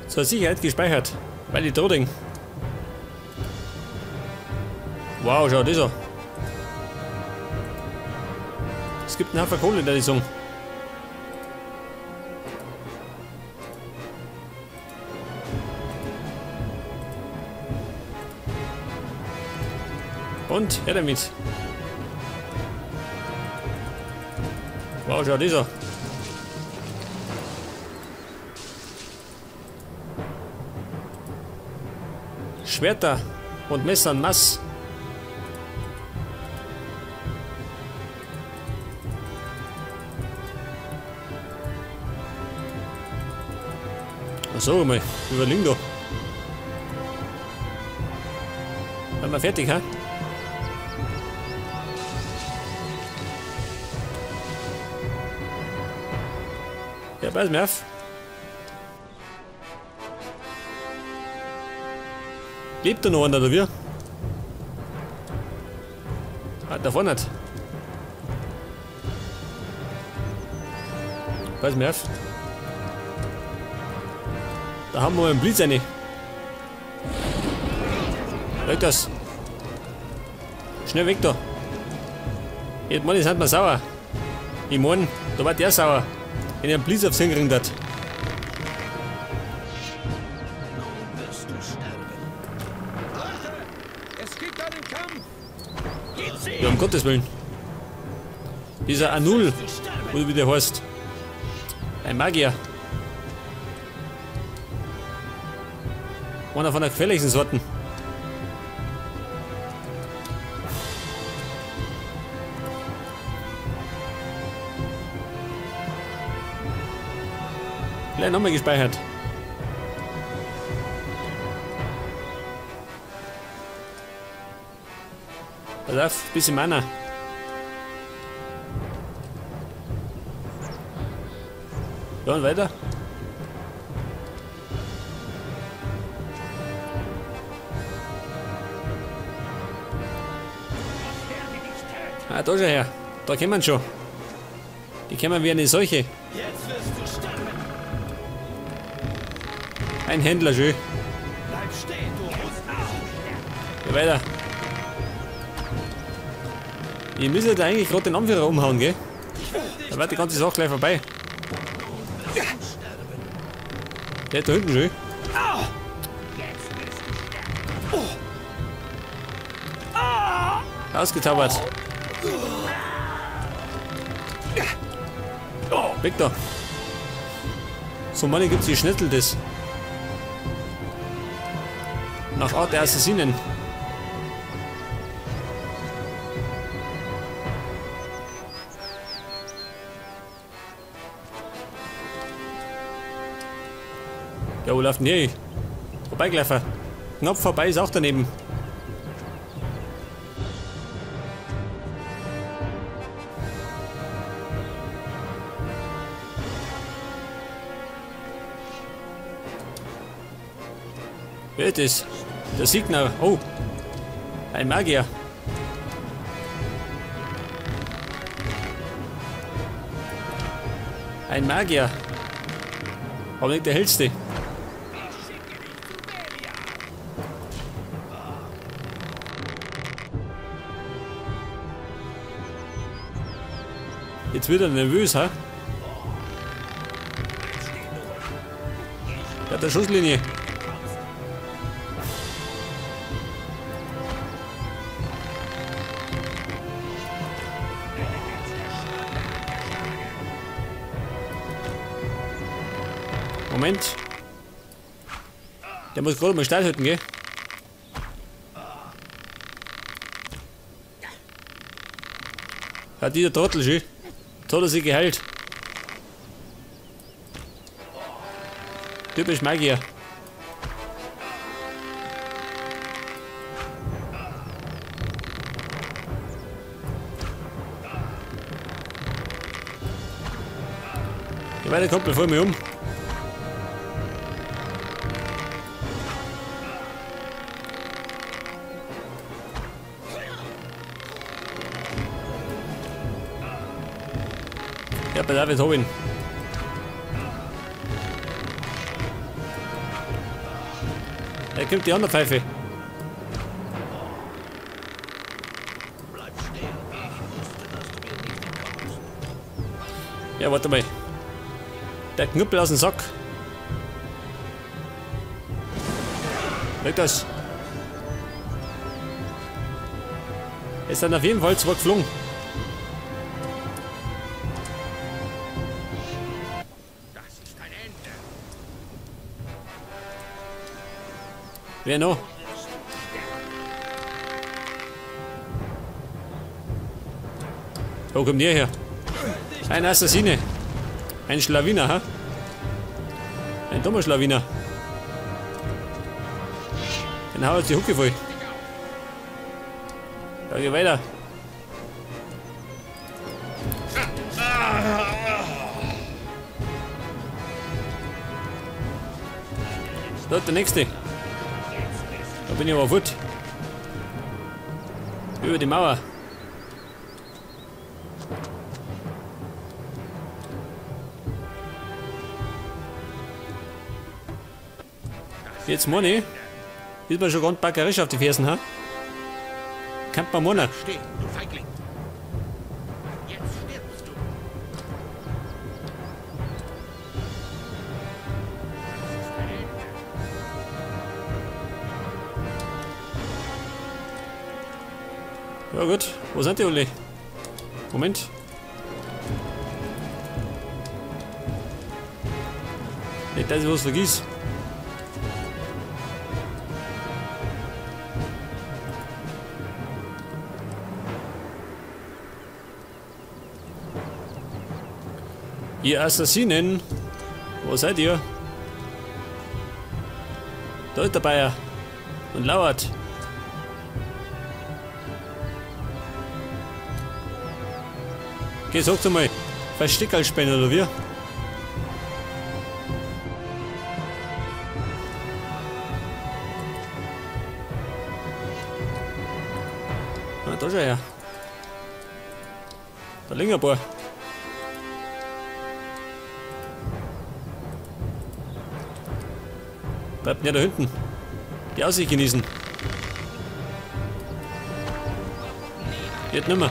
Zur Sicherheit gespeichert, weil ich Toding. Wow, schau das an. Es gibt einen Haufen Kohle in der Saison. Und her damit. Wow, schau das an. Schwerter und Messer en masse. So, mal überlegen da. Sind wir fertig, hä? Ja, pass mir auf. Lebt da noch einer, oder wie? Ah, da vorne nicht. Pass mir auf. Da haben wir einen Blitz rein. Weg das. Schnell weg da. Jetzt meine, sind wir sauer. Ich mein, da war der sauer. Wenn er einen Blitz aufs hingekriegt hat. Ja, um Gottes Willen. Dieser Anul, oder wie der heißt. Ein Magier. Einer von der gefährlichsten Sorten. Gleich nochmal gespeichert. Pass auf, bisschen Mana. Ja, und weiter. Ah, da schon her. Da kommen schon. Die kommen wie eine Seuche. Ein Händler, schön. Ja, weiter. Ich müsste da eigentlich gerade den Anführer umhauen, gell? Da wird die ganze Sache gleich vorbei. Der da hinten schön. Ausgetaubert. Weg da. So, Mann, gibt's die Schnittel das. Nach Art der Assassinen. Ja, wo läuft denn hier? Vorbeigelaufen. Knapp vorbei ist auch daneben. Wer ist das? Der Signer. Oh. Ein Magier. Ein Magier. Aber nicht der hellste. Jetzt wird er nervös, ha? Der hat eine Schusslinie. Moment. Der muss gerade mal steilhalten, gell? Hat dieser Trottel schön. Jetzt hat er sich geheilt. Typisch Magier. Geh weiter, Kumpel, fahr mich um. Ja, bei David Hobin. Da kommt die andere Pfeife. Bleib stehen. Ich wusste, dass du mir nicht entkommst. Ja, warte mal. Der Knüppel aus dem Sack. Weg das. Es sind auf jeden Fall zwei geflogen. Das ist ein Ende. Wer noch? Wo kommt der her? Ein Assassine. Ein Schlawiner, ha? Ein dummer Schlawiner. Den hau jetzt die Hucke voll. Da geh weiter. Da, der nächste. Da bin ich aber fort. Über die Mauer. Jetzt meine ich, ist man schon ganz backerisch auf die Fersen, ha? Kann man meinen. Steh, du Feigling. Jetzt stirbst du. Ja gut, wo sind die alle? Moment. Nicht, dass ich was vergiss. Ihr Assassinen, wo seid ihr? Da ist der Bayer und lauert. Geh, sag's mal, Versteckerlspender oder wie? Ah, da schau her. Da liegen ein paar. Bleibt ja da hinten. Die Aussicht genießen. Geht nimmer.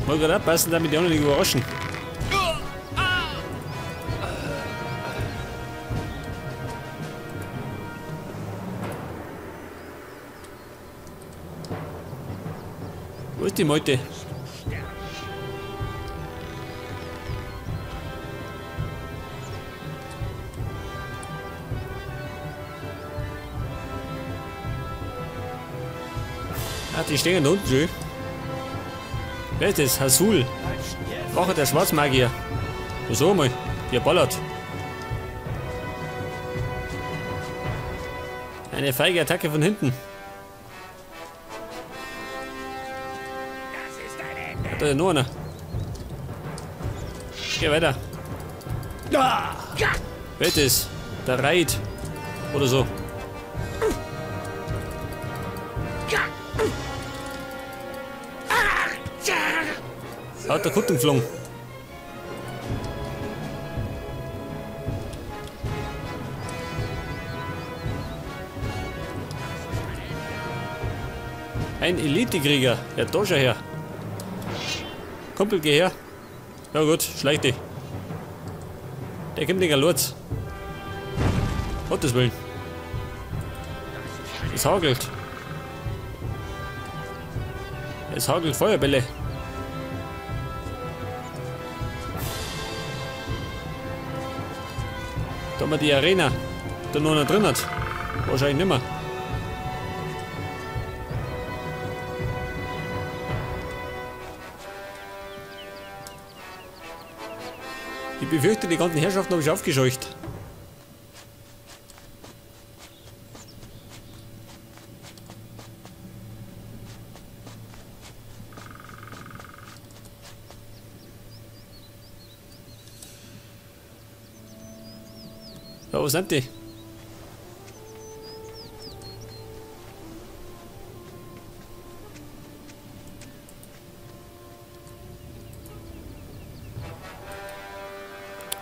Mal gerade abpassen, damit die anderen nicht überraschen. Wo ist die Meute? Ah, die stehen da unten schon. Wer ist das? Hasul. Wache der Schwarzmagier. So mal, der ballert. Eine feige Attacke von hinten. Da ist noch einer. Geh weiter. Wer ist das? Der Reit. Oder so. Hat der Kutten geflogen. Ein Elitekrieger. Ja, da schau her. Kumpel, geh her. Ja gut, schleich dich. Der kommt nicht Lurz. Gottes Willen. Es hagelt. Es hagelt Feuerbälle. Da haben wir die Arena. Da noch einer drin hat. Wahrscheinlich nimmer. Ich befürchte, die ganzen Herrschaften habe ich aufgescheucht. Ja, wo sind die?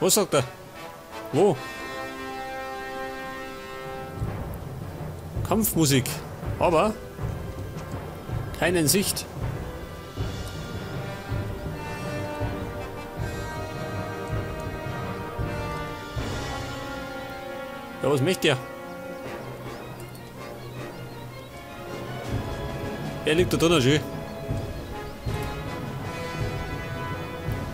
Was sagt er? Wo? Kampfmusik. Aber keinen Sicht. Ja, was möchte er? Er liegt da drinnen schön.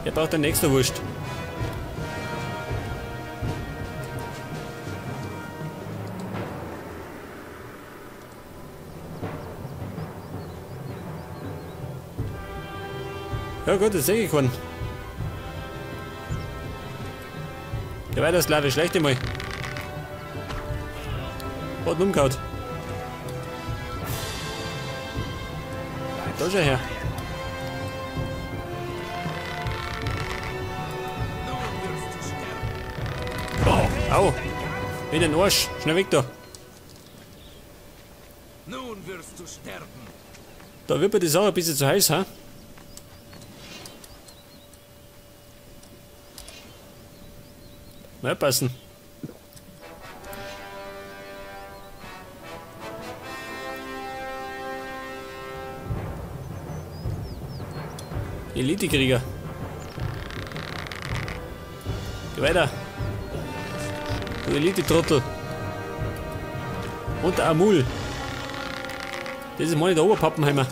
Er braucht eine extra Wurst. Ja gut, das sehe ich keinen. Geh weiter, Sklave, schleich dich mal. Hat ihn umgehauen. Da schau her. Oh, au. In den Arsch. Schnell weg da. Nun wirst du sterben. Da wird mir die Sache ein bisschen zu heiß, ha? Mal passen. Elite-Krieger. Geh weiter. Du Elite-Trottel. Und der Amul. Das ist meine der Oberpappenheimer.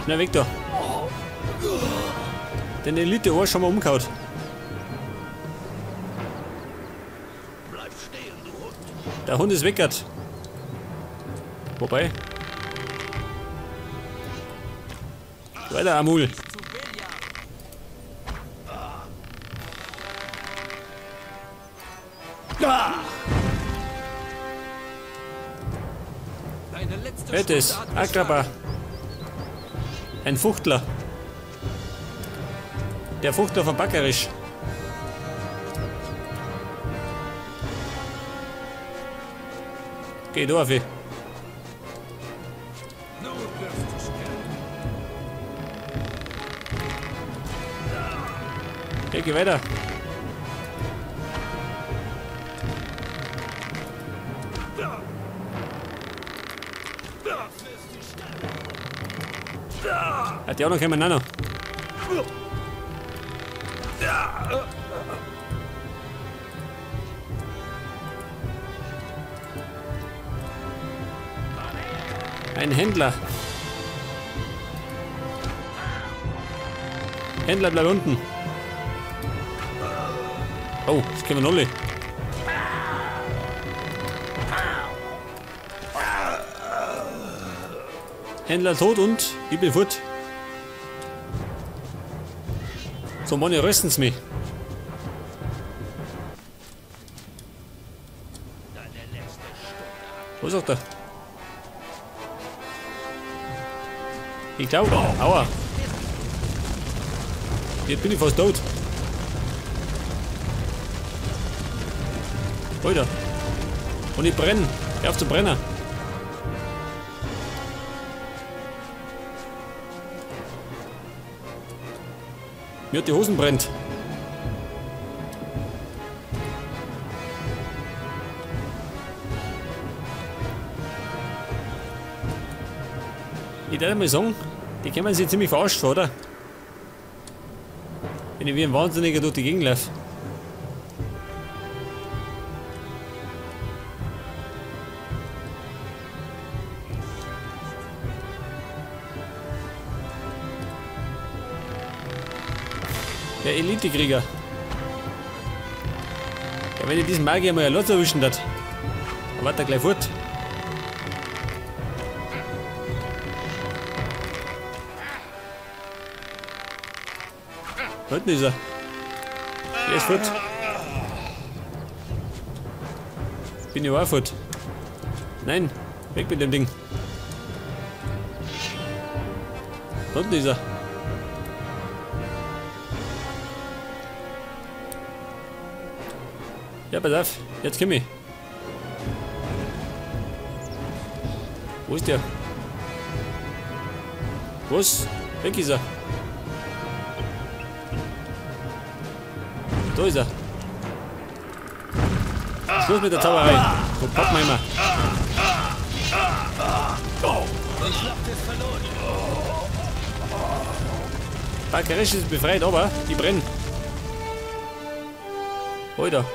Schnell weg da. Den Elite-Arsch haben wir umgehauen. Bleib stehen, du Hund. Der Hund ist weggert. Wobei. Weiter, Amul. Hört es, Akraba. Ein Fuchtler. Der Fuchtler von Backerisch. Geh du auf. Hey, geh weiter. Hat die auch noch keinen Nano. Ein Händler. Händler, bleib unten. Oh, das können wir null. Händler tot und ich bin fort. So, Mann, rösten's mich. Wo ist auch der? Ich glaube, aua. Jetzt bin ich fast tot. Alter. Und ich brenne. Hör auf zu brennen. Mir hat die Hosen brennt. Ich würde mal sagen, die können sich ziemlich verarscht vor, oder? Wenn ich wie ein Wahnsinniger durch die Gegend laufe. Der Elite-Krieger. Ja, wenn ich diesen Magier mal ein Lotz erwischen hat, dann war der gleich fort. Da hinten ist er. Der ist fort. Bin ich auch fort. Nein, weg mit dem Ding. Da unten ist er. Ja, pass auf, jetzt komm ich. Wo ist der? Was? Weg ist er. Da ist er. Schluss mit der Zauberei. Wo packen wir immer? Bakaresh ist befreit, aber die brennen. Alter.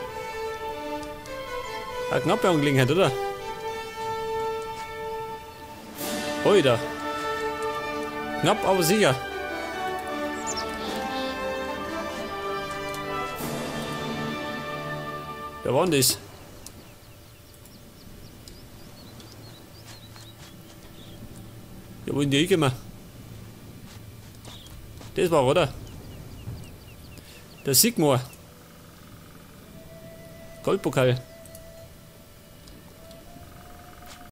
Eine knappe Angelegenheit, oder? Alter. Knapp, aber sicher. Wer war denn das? Ja, wo sind die hingekommen? Das war, oder? Der Sigmar. Goldpokal.